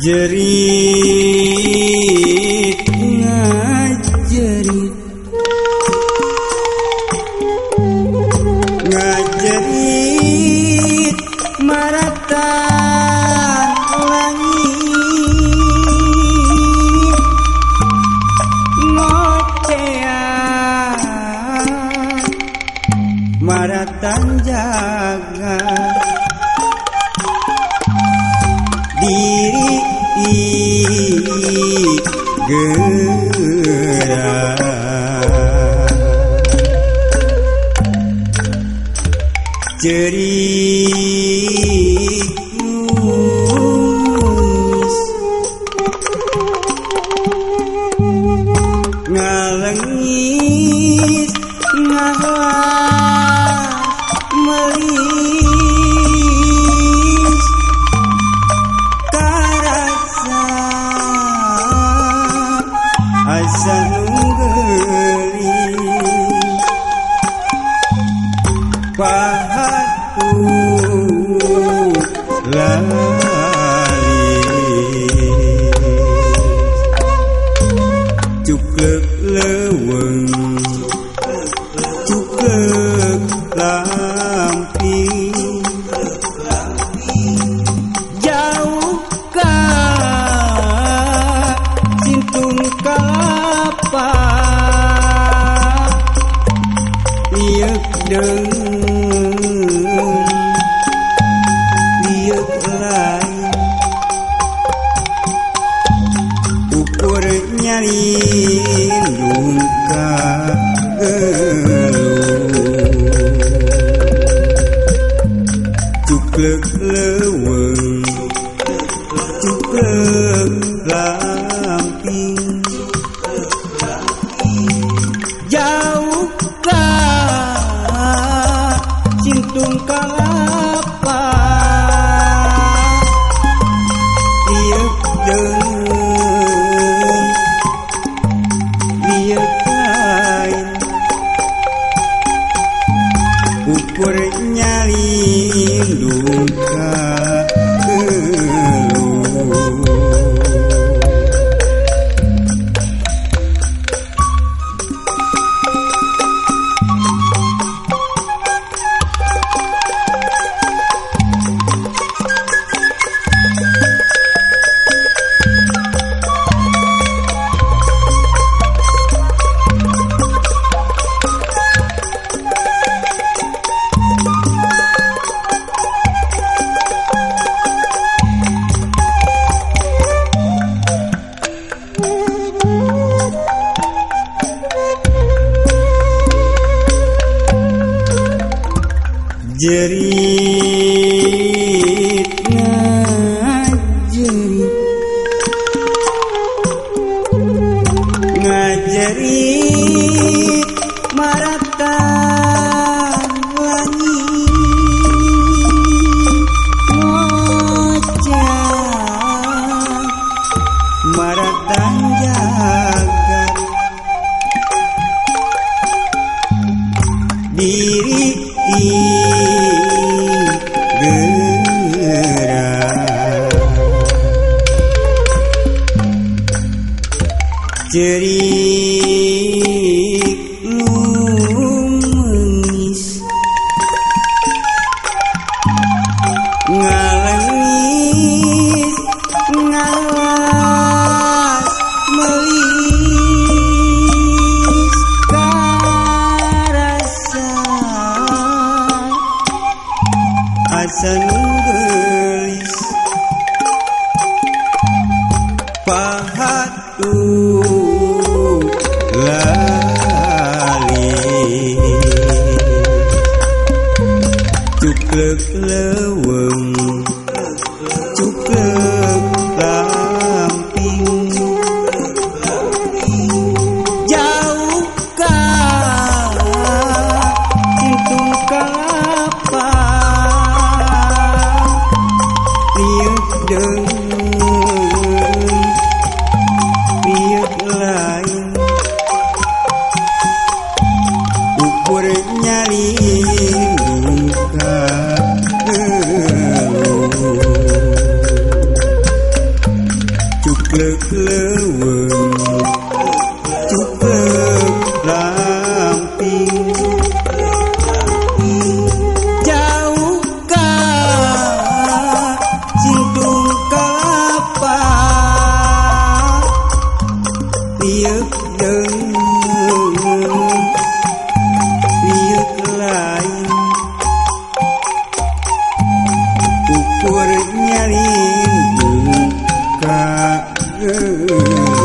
Jerit ngajerit, ngajerit maratan langit ngocean maratan jaga diri gerak cerik nulis ngalengis ngalas melis karasa asa nu geulis pahatu lalis cuklek leuweung cuklek lamping jauh ka sintung kalapa lieuk deung lieuk lain ukur nyalindung ka geluh cuklek leuweung cuklek lamping jauh ka sintung kalapa lieuk deung lieuk lain ukur nyalindung ka geluh. Jerit ngajerit, ngajerit maratan langit ngocak maratan jagat diri gerak cerik lumenis ngalengis ngalas melis karasa asa nu geulis pahatu lalis cuklek leuweung cuklek lamping jauh ka sintung kalapa lieuk deung lieuk lain ukur nyalindung ka geluh. Nyalindung ka geus.